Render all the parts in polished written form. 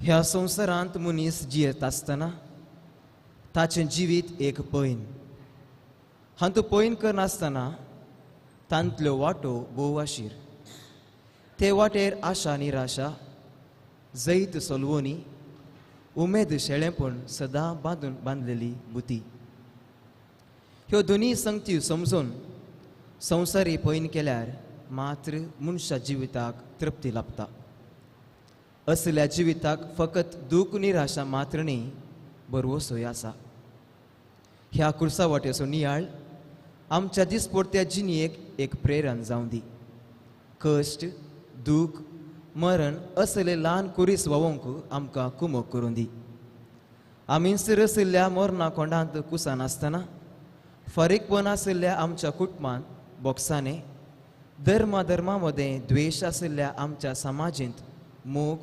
ह्या संवसारांत मनीस जियेत आसतना ताचें जिवीत एक पयन. हातूंत पयन करनासतना तांतल्यो वाटो भोव आशीर. ते वाटेर आशा निराशा, जैत सलवणी, उमेद शेळेपण सदां बांदून बांदलेली बुती. ह्यो दोनूय संगती समजून संवसारी पयन केल्यार मात्र मनशा जिविताक तृप्ती लाभता. असल्या जिविताक फकत दूख निराशा मात्र न्ही, बरवसोय आसा. ह्या कुर्सा वाटेचो नियाळ आमच्या दिसपडत्या जिणेक एक प्रेरण जावं दी. कश्ट, दूख, मरण असले ल्हान कुरीस व्हांवोंक आमकां कुमक करूं दी. आमी रशिल्ल्या मरणा कोंडांत कुसनासतना फारीकपण आशिल्ल्या आमच्या कुटुंबांत बोक्सांनी, धर्मा धर्मा मदें द्वेश आशिल्ल्या आमच्या समाजेंत मोग,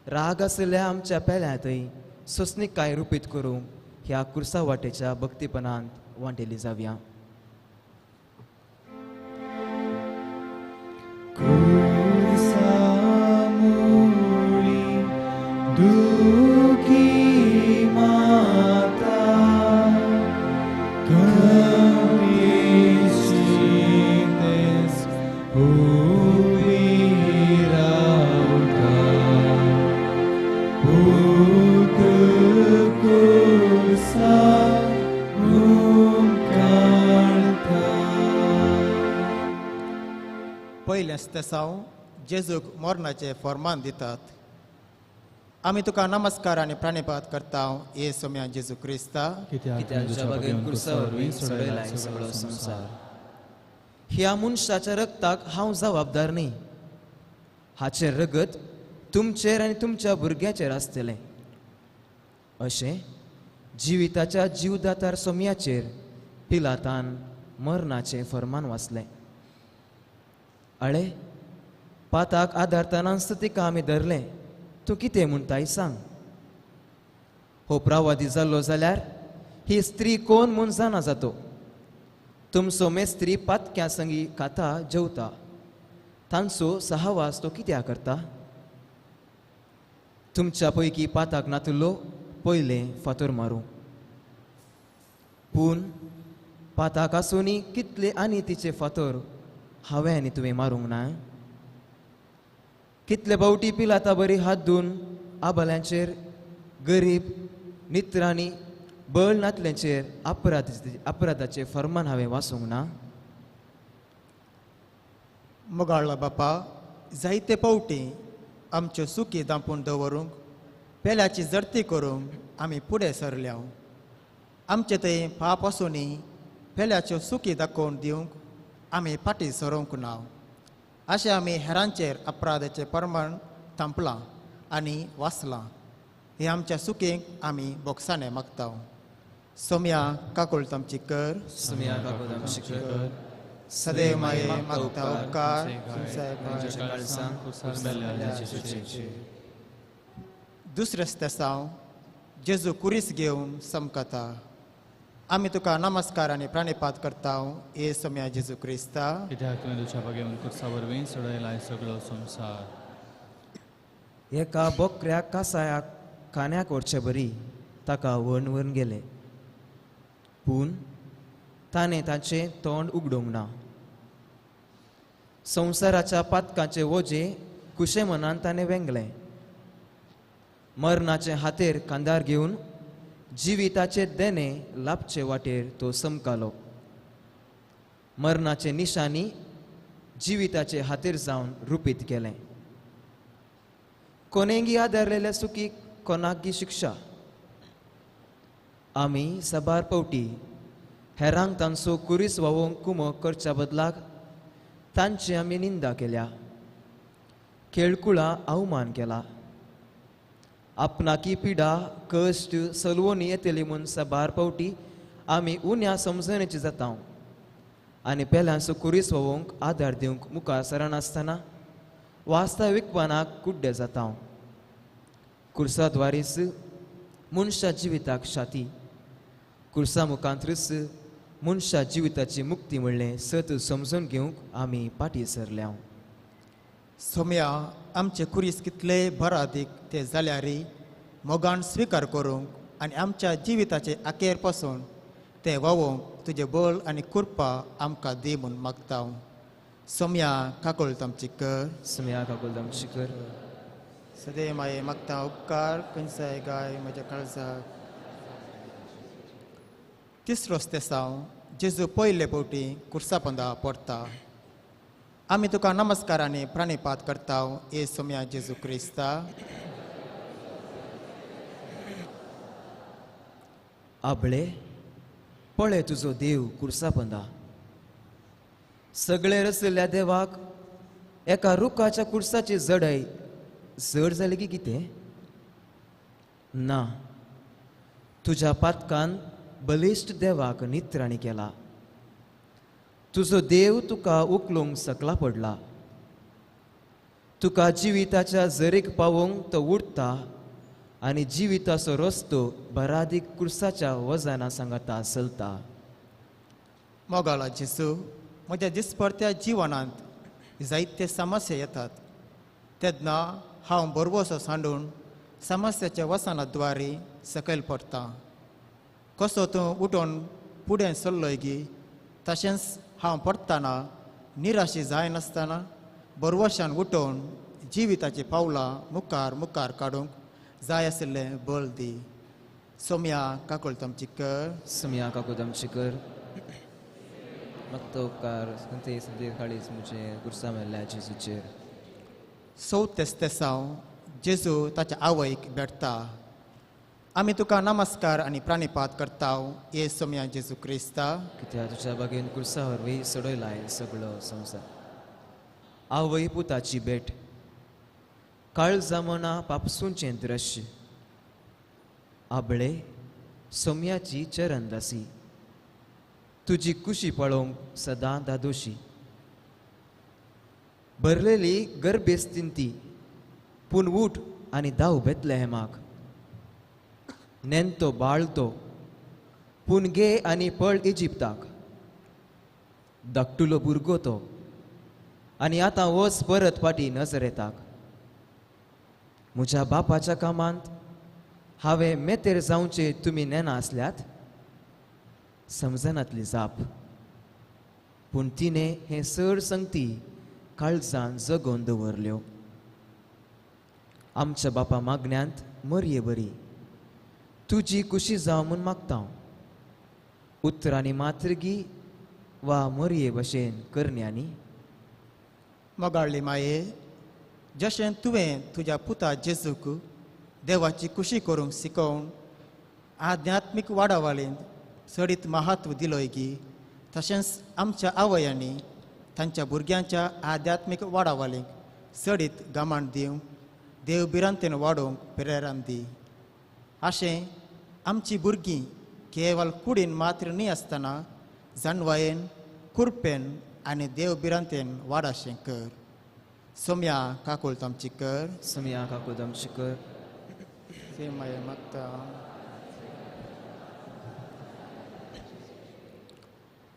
राग आशिल्ल्या आमच्या पेल्यांतय सोंसणीकाय रुपीत करूंक ह्या कुर्सा वाटेच्या भक्तीपणांत वांटेली जावया. पयलेंच तेसांव जेजूक मरणाचें फॉर्मान दितात. आमी तुका नमस्कार आनी प्रणिपात करता ये सोम्या जेजू क्रिस्ता. ह्या मनशाच्या रक्ताक हांव जबाबदार न्ही. हाचें रगत तुमचेर आनी तुमच्या भुरग्याचेर आसतलें. अशें जिविताच्या जीवदातार सोम्याचेर पिलातान मरणाचें फर्मान वाचलें. अळे पाताक आदारतानाच तिका आमी धरलें. तूं कितें म्हणटाय सांग. हो प्रावादी जाल्लो जाल्यार ही स्त्री कोण म्हूण जाणा जातो. तुमचो मेस्त्री पातक्या संगी खाता जेवता, तांचो सहवास तो कित्याक करता? तुमच्या पैकी पाताक नातुल्लो पयलें फातर मारूं. पूण पाताक आसूनी कितले आनी तिचे फातर हांवें आनी तुवें मारूंक ना? कितले बावटी पिलाता बरी हात धुवन आबाल्यांचेर, गरीब नित्रांनी बळ नातल्यांचेर अपराधाचें फर्मान हांवें वाचूंक ना? मोगाळा बापा, जायते पावटी आमच्यो सुकी दांपून दवरूंक पेल्याची जडती करूंक आमी फुडें सरल्या. आमचे थंय पाप आसूनी पेल्याच्यो सुकी दाखोवन दिवंक आमी फाटीं सरोंक ना. अशें आमी हेरांचेर अपराधाचें प्रमाण थांपलां आनी वाचलां. हे आमच्या सुकेक आमी बोगसाणें मागता. सोम्या काकुळट आमची कर. सोम्या काकुळट आमची कर. सदैव माये मागता उपकार. दुसरें तेसांव जेजू कुरीस घेवन समकता. आमी तुका नमस्कार आनी प्रणिपात करता ये सोम्या जेजू क्रिस्ता. कित्याक तुवें तुज्या भाग्यान कुर्सा वरवीं सोडयलाय सगळो संवसार. एका बोकऱ्याक कासायाक कान्याक व्हरचे बरी ताका व्हरून व्हरून गेले. पूण ताणें ताचें तोंड उगडूंक ना. संवसाराच्या पातकाचें वजें कुशे मनान ताणें वेंगलें. मरणाचे हातेर कांदार घेवन जिविताचे देणे लाभचे वाटेर तो समकालो. मरणाचे निशानी जिविताचे हातेर जावन रुपीत केलें. कोणेंगी आदारलेल्या सुखी कोणाकी शिक्षा. आमी साबार पावटी हेरांक तांचो कुरीस व्हांवोवंक कुमक करच्या बदलाक तांची आमी निंदा केल्या, खेळकुळां अवमान केला. आपणाकी पिडा, कश्ट, सलवणी येतली म्हूण साबार पावटी आमी उण्या समजणेची जाता आनी पेल्यांचो कुरीस व्हांवोवंक आदार दिवंक मुखार सरनासतना वास्तविकपणाक कुड्डे जाता. कुर्साद्वारीच मनशा जिविताक शाती, कुर्सा मुखांतच मनशा जिविताची मुक्ती म्हणलें सत समजून घेवंक आमी फाटीं सरल्या. सोम्या आमचे कुरीस कितले बरादीक ते जाल्यारय मोगान स्विकार करूंक आनी आमच्या जिविताचे अखेर पासून ते वावोवंक तुजें बळ आनी कृपा आमकां दी म्हूण मागता. सोम्या काकुळट आमची कर. सोम्या काकुळट आमची कर. सदैव माये मागता उपकार खंयचाय गाय म्हज्या काळजाक. तिसरो तेसांव जेजू पयले फावटी कुर्सा पंदा पडटा. आमी तुका नमस्कार आनी प्रणिपात करता ए सोम्या जेजू क्रिस्ता. आबळे पळय तुजो देव कुर्सा पंदा. सगळे रसल्या देवाक एका रुखाच्या कुर्साची जडय जड जाली की कितें ना. तुज्या पातकान बलिश्ट देवाक नित्राणी केला. तुजो देव तुका उखलूंक सकला पडला. तुका जिविताच्या जरीक पावोवंक तो उडटा आनी जिविताचो रस्तो बरादीक कुर्साच्या वजना सांगाता चलता. मोगाळा जेजू, म्हज्या दिसपडत्या जिवनांत जायते समस्या येतात तेन्ना हांव बरवसो सांडून समस्याच्या वसना द्वारे सकयल पडटा. कसो तूं उठून फुडें सरलोय गी तशेंच हांव पडटना निराशी जायनासतना बरवशान उठोवन जिविताची पावलां मुखार मुखार काडूंक जाय आशिल्लें बळ दी. सोम्या काकुळट आमची कर. सोम्या काकुळट आमची कर. मागता उपकार संते संते काळीज म्हजें कुर्सा मेल्ल्या जेजूचेर. चवथें तेसांव जेजू ताच्या आवयक भेटता. आमी तुका नमस्कार आनी प्रणिपात करता ए सोम्या जेजू क्रिस्ता. कित्याक तुज्या बागेन कुर्सा वरवीं सोडयला सगळो संवसार. आवय पुताची भेट. काळजा मना पापसूंचें दृश्य. आबळे सोम्याची चरणदासी. तुजी कुशी पळोवंक सदां दादोशी. भरलेली गर्भेस्तिंती पूण उठ आनी धांव बेतलेहेमाक. नेंतो बाळतो पूण गे आनी पळ इजिप्ताक. धाकटुलो भुरगो तो आनी आतां वच परत फाटीं नजरेताक. म्हज्या बापाच्या कामांत हांवें मेतेर जावचें तुमी नेना आसल्यात. समजनातली जाप. पूण तिणें हें चड संगती काळजान जगोवन दवरल्यो. आमच्या बापा मागण्यांत मरये बरी तुजी कुशी जावं म्हूण मागता. उतरांनी मात्रगी वा मरये भशेन करण्यांनी. मोगाळ्ळी माये, जशें तुवें तुज्या पुता जेजूक देवाची कुशी करूंक शिकोवन आध्यात्मीक वाडावळींत चडीत महत्व दिलोय गी तशेंच आमच्या आवयांनी तांच्या भुरग्यांच्या आध्यात्मीक वाडावळींक चडीत गमाण दिवंक देव भिरांतेन वाडोवंक प्रेरण दी. अशें आमची भुरगीं केवल कुडीन मात्र न्ही आसतना जाणवायेन कुरपेन आनी देव भिरांतेन वाडाशें कर. सोम्या काकुळट आमची कर. सोम्या काकुळट आमची कर. माया मागता.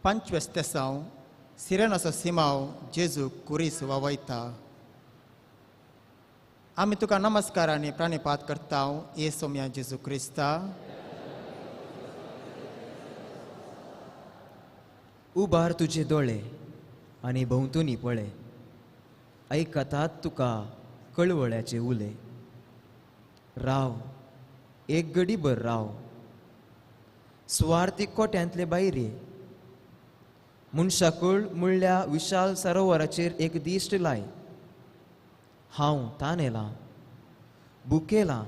पंचवें तेसांव सिरेनाचो सिमांव जेजू कुरीस वावयता. आमी तुका नमस्कार आनी प्रणिपात करता ए सोम्या जेजू क्रिस्ता. उबार तुजे दोळे आनी भोंवतणी पळय. आयकतात तुका कळवळ्याचे उले. राव एक गडीभर राव. सुवार्थी कोट्यांतले भायरे मनशाकूळ म्हणल्या विशाल सरोवराचेर एक दिश्ट लाय. हांव तानेलां भुकेलां.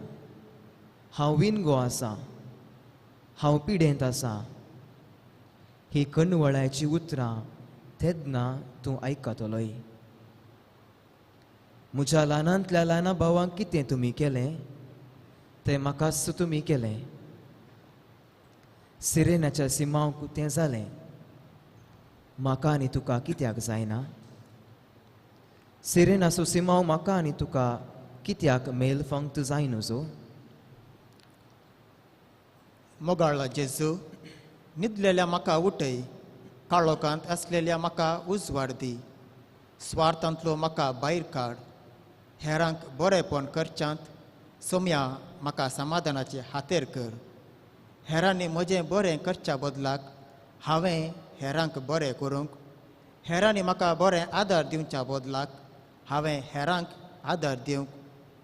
हांव विनगो आसा. हांव पिडेंत आसा. ही कणवळ्याची उतरां तेन्ना तूं आयकतलोय. म्हज्या ल्हानांतल्या ल्हाना भावांक कितें तुमी केलें तें म्हाकाच तुमी केलें. सिरेनाच्या सिमांवक तें जालें. म्हाका आनी तुका कित्याक जायना? सिरेनाचो सिमांव म्हाका आनी तुका कित्याक मेल फंक्त जायना? मोगाळा जेजू, न्हिदलेल्या म्हाका उठय, काळोखांत आसलेल्या म्हाका उजवाड दी, स्वार्थांतलो म्हाका भायर काड. हेरांक बरेंपण करच्यांत सोम्या म्हाका समाधानाचे हातेर कर. हेरांनी म्हजें बरें करच्या बदलाक हांवें हेरांक बरें करूंक, हेरांनी म्हाका बरें आदार दिवच्या बदलाक हांवें हेरांक आदार दिवंक,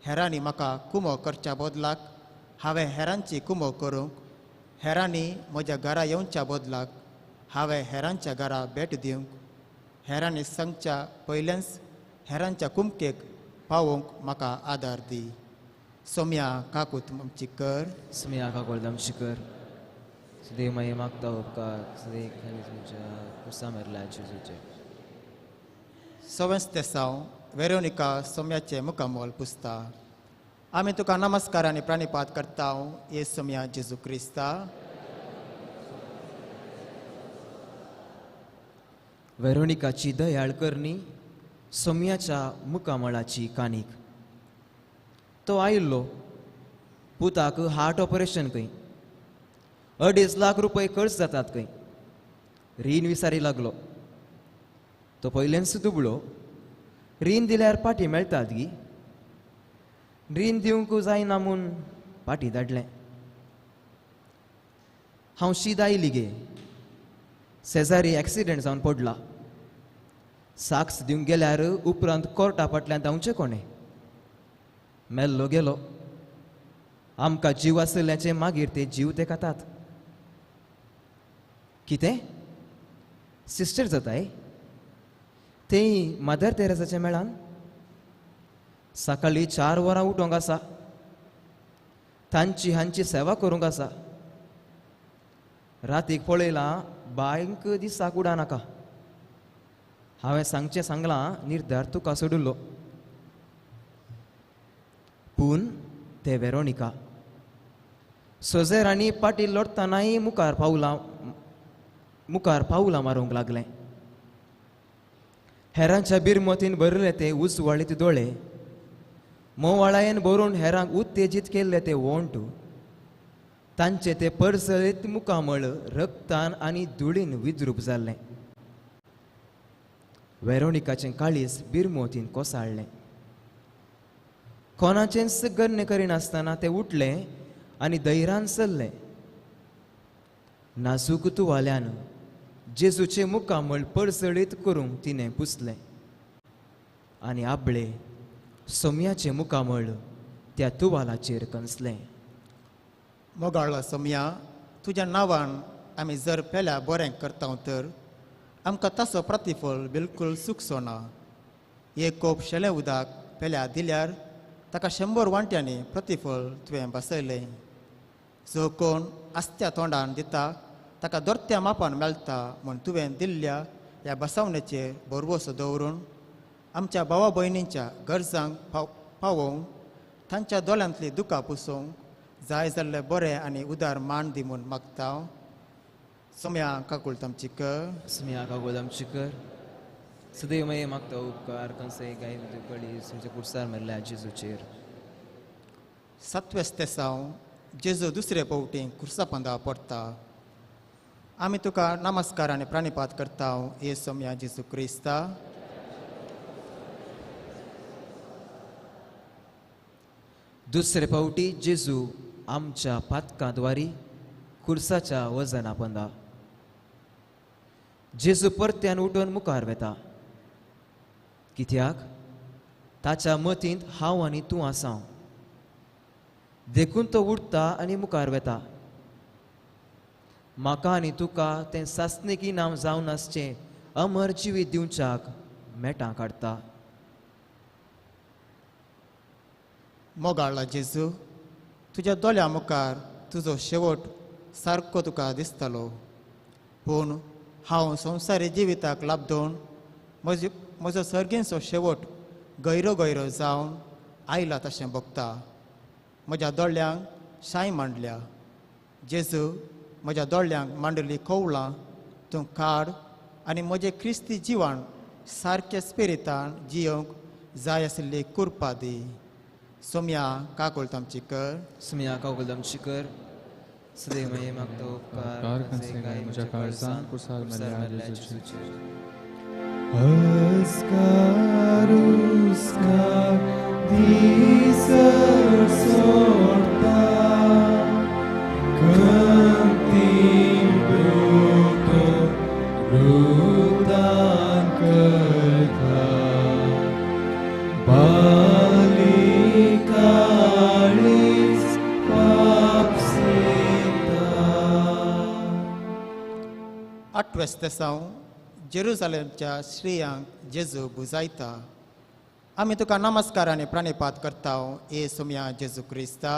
हेरांनी म्हाका कुमो करच्या बदलाक हांवें हेरांची कुमो करूंक, हेरांनी म्हज्या घरा येवच्या बदलाक हांवें हेरांच्या घरा भेट दिवंक, हेरांनी सांगच्या पयलेंच हेरांच्या कुमकेक पावोवंक म्हाका आदार दी. सोम्या काकूत आमची कर. सोम्या काकूत आमची कर. सदैव मागीर मागता उपकार सदैव तुमच्या कुर्सा मेरल्या जेजूचे. सवेंच तेसांव वेरोनिका सोम्याचें मुखामोल पुसता. आमी तुका नमस्कार आनी प्राणिपात करता ये सोम्या जेजू क्रिस्ता. वेरोनिकाची दयाळ करणी सोम्याच्या मुखामळाची काणीक. तो आयिल्लो पुताक हार्ट ऑपरेशन खंय 2.5 लाख रुपये खर्च जातात खंय. रीण विसारी लागलो. तो पयलेंच दुबळो. रीण दिल्यार पाटी मेळटात गी. रीण दिवंक जायना म्हूण पाटी धाडलें. हांव शीद आयली गे. शेजारी एक्सिडेंट जावन पडला. साक्स दिवंक गेल्यार उपरांत कोर्टा फाटल्यान धांवचें कोणें. मेल्लो गेलो. आमकां जीव आशिल्ल्याचें मागीर ते जीव ते खातात. कितें सिस्टर जाताय तेय मदर तेरेसाच्या मेळान. सकाळीं 4 वरां उठोंक आसा. तांची हांची सेवा करूंक आसा. रातीक पळयलां बायंक दिसाक उडा नाका. हांवें सांगचें सांगलां निर्धार तुका सोडिल्लो. पूण ते वेरोनिका सोजेर आनी पाटी लोटतनाय मुखार पावलां मारूंक लागलें. हेरांच्या बिरमतीन भरले ते उजवाळीत दोळे, मोवाळायेन भरून हेरांक उत्तेजीत केल्ले ते वोंट, तांचे ते परसळीत मुखामळ रक्तान आनी धुळीन विद्रूप जाल्लें. वेरोनिकाचें काळीज बिरमोतीन कोसाळ्ळें. कोणाचेंच गण्य करिनासतना तें उठलें आनी धैर्यान सरलें. नाजूक तुवाल्यान जेजूचें मुखामळ परसळीत करूंक तिणें पुसलें आनी आपले सोम्याचें मुखामळ त्या तुवालाचेर कंसलें. मोगाळो सोम्या, तुज्या नांवान आमी जर पेल्या बरें करता तर आमकां ताचो प्रतिफळ बिलकूल चुकचो ना. एक कोप शेलें उदक पेल्या दिल्यार ताका 100 वांट्यांनी प्रतिफळ तुवें बसयलें. जो कोण आस्त्या तोंडान दिता ताका दोरत्या मापान मेळटा म्हूण तुवें दिल्ल्या ह्या बसवणेचेर भरवसो दवरून आमच्या भावा भयणींच्या गरजांक पावोवंक, तांच्या दोळ्यांतली दुकां पुसोवंक जाय जाल्ले बरें आनी उदार मान दी म्हूण मागता. सोम्या काकूळ आमची कर. सोम्या काकूळ आमची कर. सदैव मागीर मागता उपकार कंसय गाय कळी तुमच्या कुर्सार मेरल्या जेजूचेर. सातवें तेसांव जेजू दुसरे पावटी कुर्सा पंदा पडटा. आमी तुका नमस्कार आनी प्राणिपात करता ये सोम्या जेजू क्रिस्ता. दुसरे पावटी जेजू आमच्या पातकाद्वारी कुर्साच्या वजना पंदा. जेजू परत्यान उठून मुखार वेता. कित्याक ताच्या मतींत हांव आनी तूं आसा. देखून तो उठता आनी मुखार वेता. म्हाका आनी तुका तें सासणीक इनाम जावन आसचें अमर जिवीत दिवच्याक मेटां काडटा. मोगाळा जेजू, तुज्या दोळ्या मुखार तुजो शेवट सारको तुका दिसतालो. पूण हांव संवसारी जिविताक लाबदोवन म्हजो सर्गेंचो शेवट गैरो गैरो जावन आयला तशें भोगता. म्हज्या दोळ्यांक शाय मांडल्या. जेजू, म्हज्या दोळ्यांक मांडली खोवलां तूं काड आनी म्हजें क्रिस्ती जिवान सारकें स्पिरितान जियोंक जाय आशिल्ली कुरपा दी. सोम्या काकूळ आमची कर. सोम्या काकूळ आमची कर. सदैव मागता उपकार म्हज्या काळजान कुर्सार मेरल्या जेजूचेर. Oscar, Oscar, दिसर सोडता खंतीन दुख रुदान करता बाली काळीज पापसिता. आठवें तेसांव जेरुजालेमच्या श्रेयांक जेजू बुजायता. आमी तुका नमस्कार आनी प्रणिपात करता ए सोम्या जेजू क्रिस्ता.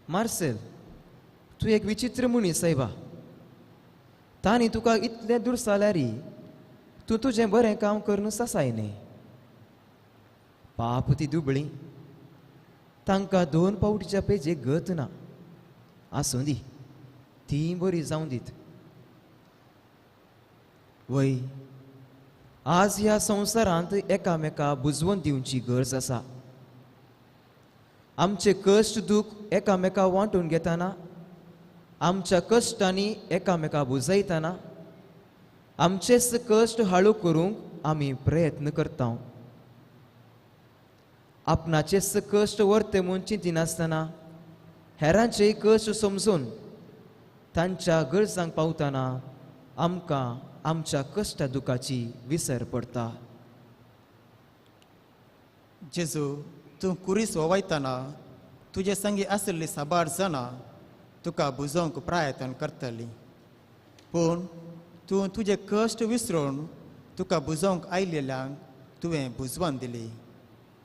मार्सेल, तूं एक विचित्र मनीस सायबा. तांणी तुका इतलें दुर्साल्यार तूं तुजें बरें काम करून सासाय न्ही. पाप ती दुबळी, तांकां 2 पावटीच्या पेजे गत ना. आसूं दी, ती बरी जावं दीत. वय, आज ह्या संवसारांत एकामेका बुजवून दिवची गरज आसा. आमचे कश्ट दूख एकामेका वांटून घेतना, आमच्या कश्टांनी एकामेका बुजयतना, आमचेच कश्ट हाळू करूंक आमी प्रयत्न करता. आपणाचेच कश्ट व्हरते म्हूण चिंतिनासतना हेरांचे कश्ट समजून तांच्या गरजांक पावतना आमकां आमच्या कश्टा दुखाची विसर पडटा. जेजू, तूं कुरीस ववायतना तुजे संगी आशिल्ली साबार जाणां तुका बुजोवंक प्रयत्न करतली, पूण तूं तुजे कश्ट विसरून तुका बुजोवंक आयिल्ल्यांक तुवें बुजवण दिली.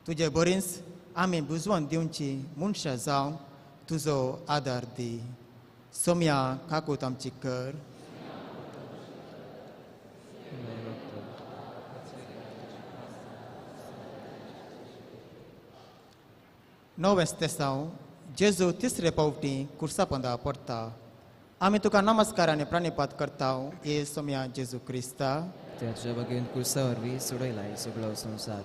तुजे बरींच आमी बुजवण दिवची मनशां जावंक तुजो आदार दी. सोम्या काकूत आमची कर. णवें तेसांव जेजू तिसरे पावटी कुर्सा पोंदा पडटा. आमी तुका नमस्कार आनी प्रणिपात करता ए सोम्या जेजू क्रिस्ता. त्याच्या बागेन कुर्सा वरवीं सोडयलाय सगळो संवसार.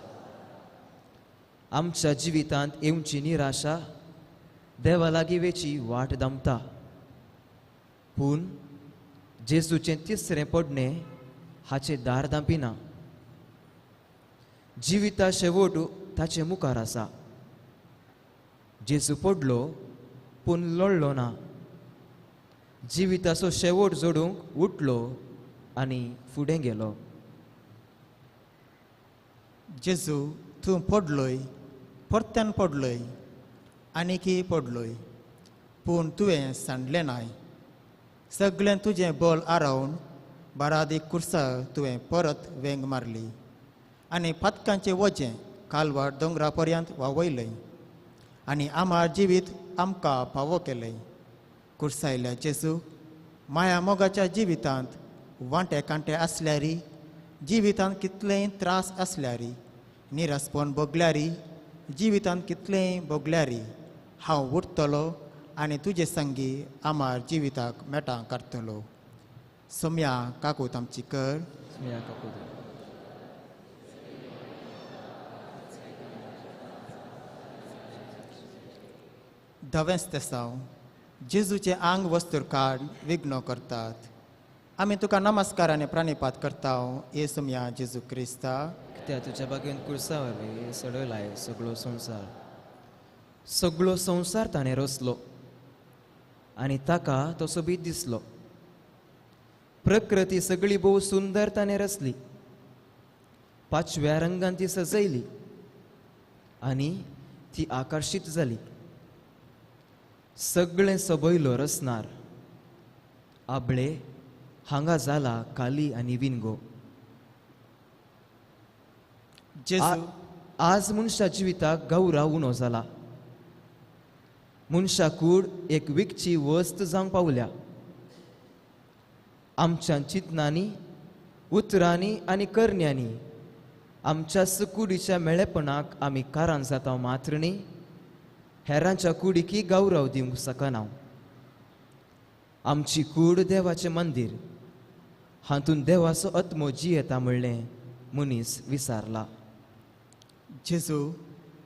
आमच्या जिवितांत येवची निराशा देवा लागीं वेची वाट दामता, पूण जेजूचें तिसरें पडणें हाचें दार दांपिना. जिविता शेवट ताचे मुखार आसा. जेजू पडलो पूण लडलो ना. जिविताचो शेवट जोडूंक उठलो आनी फुडें गेलो. जेजू, तूं पडलोय, परत्यान पडलोय, आनीकय पडलोय, पूण तुवें सांडलें नाय. सगळें तुजें बल आरावन बारादी कुर्सा तुवें परत वेंग मारली आनी पातकांचें वजें कालवार दोंगरा पर्यंत वावयलें आनी आमार जिवीत आमकां फावो केलें. कुर्सायल्या जेजू, माया मोगाच्या जिवितांत वांटे कांटे आसल्यारी, जिवितांत कितलेय त्रास आसल्यारी, निरासपण भोगल्यारी, जिवितांत कितलेंय भोगल्यारी, हांव उठतलो आनी तुजे संगी आमार जिविताक मेटां काडटलो. सोम्या काकूत आमची कर. धवेंच तेसांव जेजूचें आंग वस्तूर काड विघ्न करतात. आमी तुका नमस्कार आनी प्रणिपात करता ए सोम्या जेजू क्रिस्ता. त्या तुज्या बागेन कुर्सा वरवीं सडयलाय सगळो संवसार. सगळो संवसार ताणें रचलो आनी ताका तो सोबीत दिसलो. प्रकृती सगळी भोव सुंदर ताणें रचली. पाचव्या रंगान ती सजयली आनी ती आकर्शीत जाली. सगळें सबयलो रचणार आबळे हांगा जाला काली आनी विनगो. आज मनशा जिविताक गौराव उणो जाला. मनशा कूड एक विकची वस्त जावंक पावल्या. आमच्या चिंतनांनी, उतरांनी आनी करण्यांनी आमच्या कुडीच्या मेळेपणाक आमी कारण जाता मात्र न्ही, हेरांच्या कुडीकी गौरव दिवंक शकना. आमची कूड देवाचें मंदीर, हातूंत देवाचो आत्मो जियेता म्हणलें मनीस विसारला. जेजू,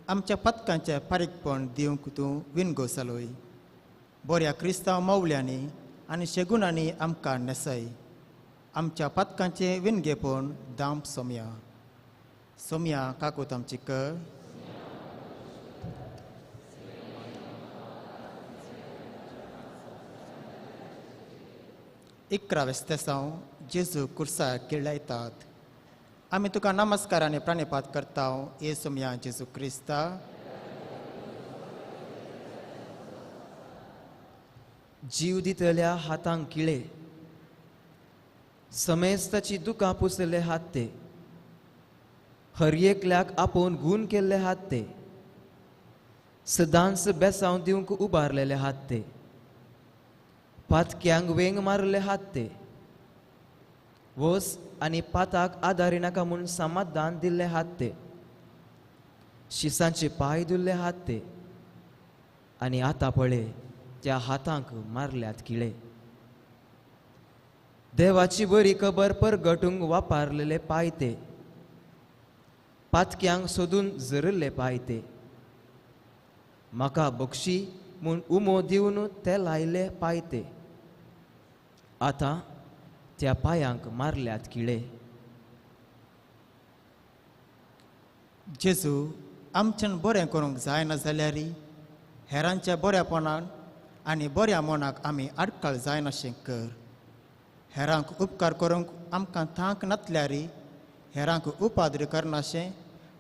आमच्या पथकांचें फारीकपण दिवंक तूं विनगो जालोय. बऱ्या क्रिस्तांव मावल्यांनी आनी शेगुणांनी आमकां न्हेसय. आमच्या पातकांचें विनगेपण दांप सोमया. सोमया काकूत आमची कर. 11 तेसांव जेजू कुर्साक किळायतात. आमी तुका नमस्कार आनी प्रणिपात करता ये सोमया जेजू क्रिस्ता. जीव दितल्या हातांक किळे, समेस्ताची दुकां पुसले हात ते, हर एकल्याक आपोवन गूण केल्ले हात ते, सदांच बेसांव दिवंक उबारलेले हात ते, पातक्यांक वेंग मारले हात ते, वस आनी पाताक आदारी नाका म्हूण समाधान दिल्ले हात ते, शिसांचे पांय धुल्ले हात ते, आनी आतां पळय त्या हातांक मारल्यात किळे. देवाची बरी खबर परगटूंक वापरलेले पांय ते, पातक्यांक सोदून जरिल्ले पांय ते, म्हाका बक्षी म्हूण उमो दिवन ते लायले पांय ते, आतां त्या पांयांक मारल्यात किळे. जेजू आमच्यान बरें करूंक जायना जाल्यार हेरांच्या बऱ्यापणान आनी बऱ्या मनाक आमी आडकाळ जायनाशें कर. हेरांक उपकार करूंक आमकां तांक नातल्यार हेरांक उपाद्र करनाशें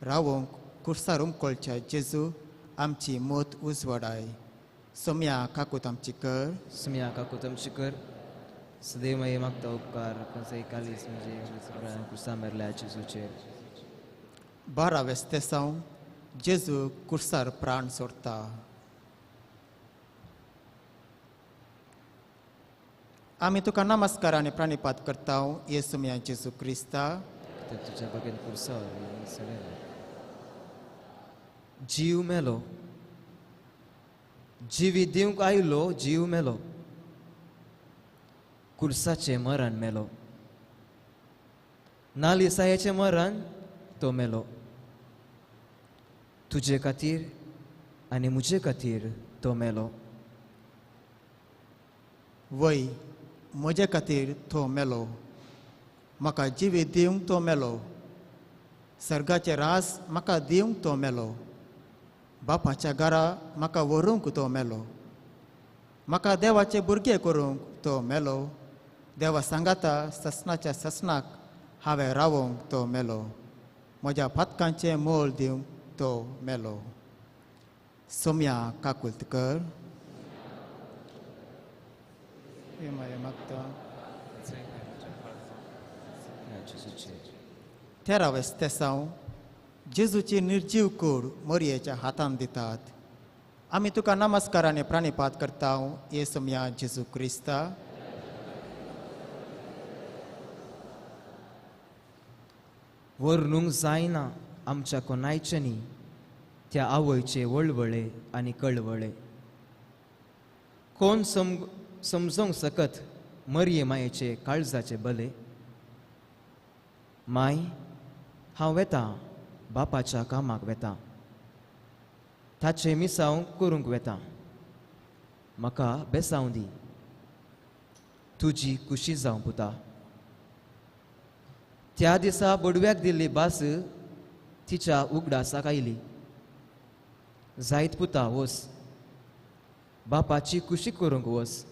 रावोंक कुर्सार उमकळच्या जेजू आमची मत उजवाडाय. सोमया काकूत आमची कर. सोमया काकूत आमची कर. सदैव मागीर मागता उपकार खंयचेय कालीस म्हणजे कुर्सा मारल्या जेजूचेर. 12 तेसांव जेजू कुर्सार प्राण सोडता. आमी तुका नमस्कार आनी प्रणिपात करता ये सोमया जेजू क्रिस्ता. तुज्या बगेन कुर्सा जीव मेलो, जिवी दिवंक आयलो जीव मेलो, कुर्साचें मरण मेलो, नालिसायेचें मरण तो मेलो, तुजे खातीर आनी म्हजे खातीर तो मेलो. वय म्हजे खातीर तो मेलो, म्हाका जिवीत दिवंक तो मेलो, सर्गाचे रास म्हाका दिवंक तो मेलो, बापाच्या घरा म्हाका व्हरूंक तो मेलो, म्हाका देवाचे भुरगे करूंक तो मेलो, देवा सांगाता ससनाच्या ससनाक हांवें रावोंक तो मेलो, म्हज्या पातकांचें मोल दिवंक तो मेलो. सोमया काकुल्त कर. मागता 13 तेसांव जेजूची निर्जीव कूड मोरयेच्या हातान दितात. आमी तुका नमस्कार आनी प्रणिपात करता ये सोमया जेजू क्रिस्ता. वर्णूंक जायना आमच्या कोणायचे न्ही त्या आवयचे वळवळे आनी कळवळे, कोण समजोंक सकत मरये मायेचे काळजाचे बले. माय हांव वेतां बापाच्या कामाक वेतां, ताचें मिसांव करूंक वेतां, म्हाका बेसांव दी, तुजी खुशी जावं पुता. त्या दिसा बडव्याक दिल्ली भास तिच्या उगडासाक आयली. जायत पुता वस, बापाची खुशी करूंक वस,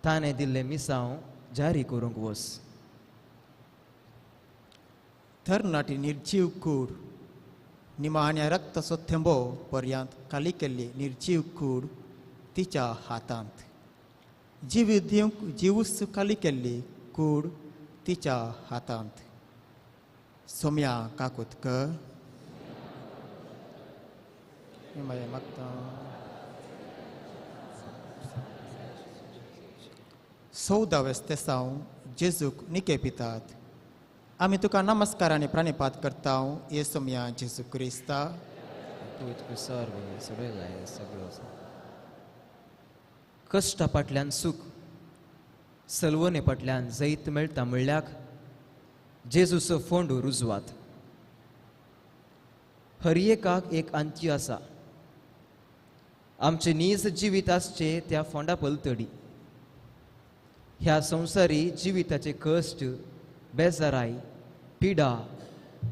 ताणें दिल्लें मिसांव जारी करूंक वस. तरणाटी निर्जीव कूड निमाण्या रक्ताचो थेंबो पर्यंत खाली केल्ली निर्जीव कूड तिच्या हातांत, जीव दिवंक जिवूच खाली केल्ली कूड तिच्या हातांत. सोमया काकूत कर. मागता 14 तेसांव जेजूक निके पितात. आमी तुका नमस्कार आनी प्रणिपात करता ये सोमया जेजू क्रिस्ता. कश्टा फाटल्यान सूख, सलवणे फाटल्यान जैत मेळटा म्हणल्याक जेजूचो फोंडू रुजवात. हर एकाक एक अंत्य आसा. आमचें नीज जिवीत आसचें त्या फोंडा पलतडी. ह्या संवसारी जिविताचे कश्ट, बेजाराय, पिडा,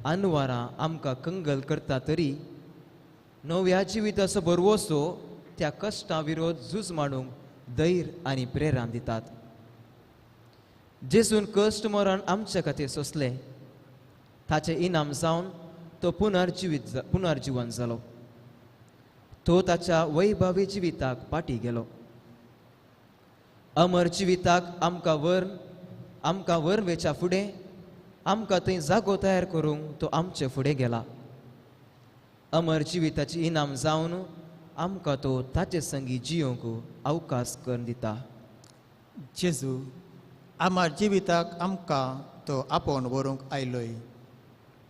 अनवारां आमकां कंगल करता तरी नव्या जिविताचो भरवसो त्या कश्टां विरोध झूज मांडूंक धैर्य आनी प्रेरणा दितात. जेजून कश्ट मरण आमच्या खातीर सोंसलें. ताचें इनाम जावन तो पुनर्जिवन जालो. तो ताच्या वैभवी जिविताक पाटी गेलो. अमर जिविताक आमकां व्हरून वेच्या फुडें आमकां थंय जागो तयार करूंक तो आमचे फुडें गेला. अमर जिविताची इनाम जावन आमकां तो ताचे संगी जियोंक अवकाश करून दिता. जेजू आमार जिविताक आमकां तो आपोवन व्हरूंक आयलोय,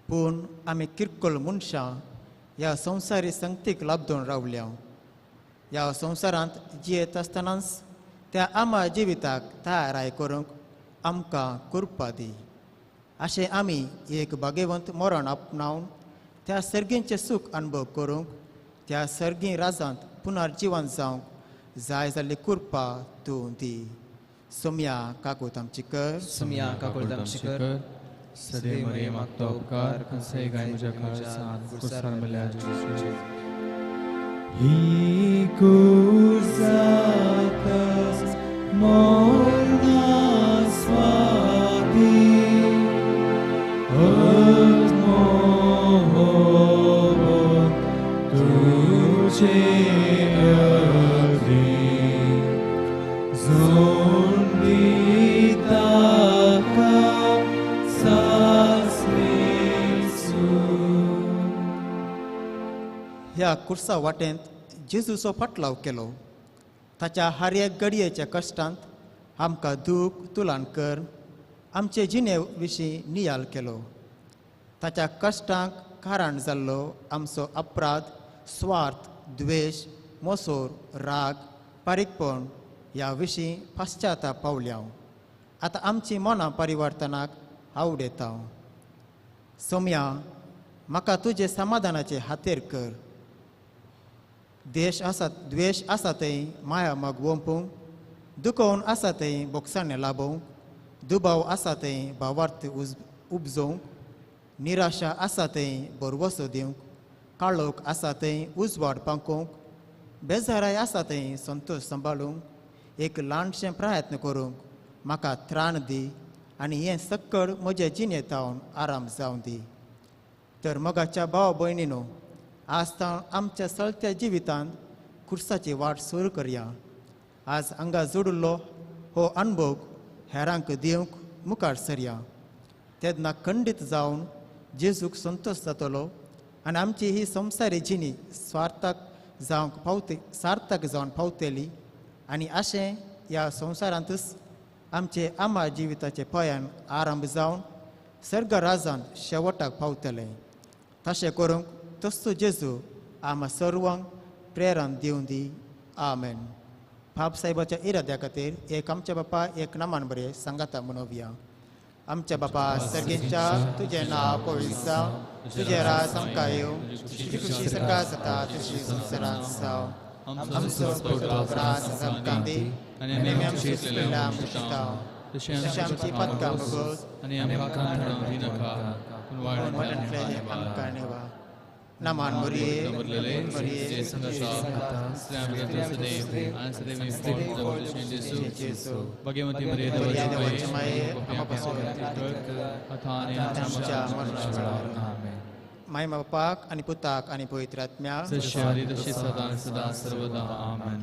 पूण आमी किरकोळ मनशां ह्या संवसारी संगतीक लाबदून रावल्या. ह्या संवसारांत जियेत आसतनाच त्या आमार जिविताक तयाराय करूंक आमकां कृपा दी. अशें आमी एक भाग्यवंत मरण आपणावन त्या सर्गींचें सूख अनुभव करूंक त्या सर्गी राजांत पुनर्जिवन जावंक जाय जाल्ली कृपा तूं दी. सोम्या काकूत आमची कर. सोम्या काकूत आमची कर. सदैव मरिये मागतो उपकार खंयचेय गाय म्हज्या काळजांत कुर्सार मेल्या जेजूचे. ही कुर्सातच मरणा स्वाती आत्मोहोवन तुझे अधीन जोडली ताका. ह्या कुर्सा वाटेंत जेजूचो फाटलाव केलो. ताच्या हर एक घडयेच्या कश्टांत आमकां दूख तुलान कर आमचे जिणे विशीं नियाल केलो. ताच्या कश्टांक कारण जाल्लो आमचो अपराध, स्वार्थ, द्वेश, मोसोर, राग, बारीकपण ह्या विशीं पश्चाताप पावल्या. आतां आमची मनां परिवर्तनाक आवडेता. सोम्या म्हाका तुजे समाधानाचे हातेर कर. देश आसा द्वेश आसा थंय माया मग वोंपूंक, दुखोवन आसा थंय बोगसाणें लाबोवंक, दुबाव आसा थंय भावार्थ उपजोवंक, निराशा आसा थंय भरवसो दिवंक, काळोख आसा थंय उजवाड पांकोवंक, बेजाराय आसा थंय संतोश सांबाळूंक एक ल्हानशें प्रयत्न करूंक म्हाका त्राण दी आनी हें सक्कड म्हजे जिणेंत हांव आराम जावं दी. तर मोगाच्या भाव भयणीनो, आज तावन आमच्या सळत्या जिवितांत कुर्साची वाट सुरू करया. आज हांगा जोडिल्लो हो अणभव हेरांक दिवंक मुखार सरया. तेन्ना खंडीत जावन जेजूक संतोश जातलो आनी आमची ही संवसारी जिणी स्वार्थक जावंक पावते सार्थक जावन पावतली आनी अशें ह्या संवसारांतच आमचे आमा जिविताचे पयान आरंभ जावन सर्गराजान शेवटाक पावतले. तशें करूंक तसो जेजू आमा सर्वांक प्रेरण दिवन दी. आमेन. बाप साहेबाच्या इराद्या खातीर एक आमच्या बापा एक नामान बरें सांगाता मनोवया. आमच्या बापा सर्गेंच्या, तुजें नांव पवित्र जावं, तुजें राज आमकां येवं, तुजी खुशी सरकार जाता तशी संवसारांत जावं. आमचो राज आमकां दी आनी आमी आमची चुकलेल्या आमकां तशें आमची पदकां भोगोस आनी आमकां दिनाका पूण वाटेंतलें आमकां नेवा. नामान मरिये मरिये भगवती माये माय बापाक आनी पुताक आनी पवित्र आत्म्याक सदा सदा सर्वदा. आमेन.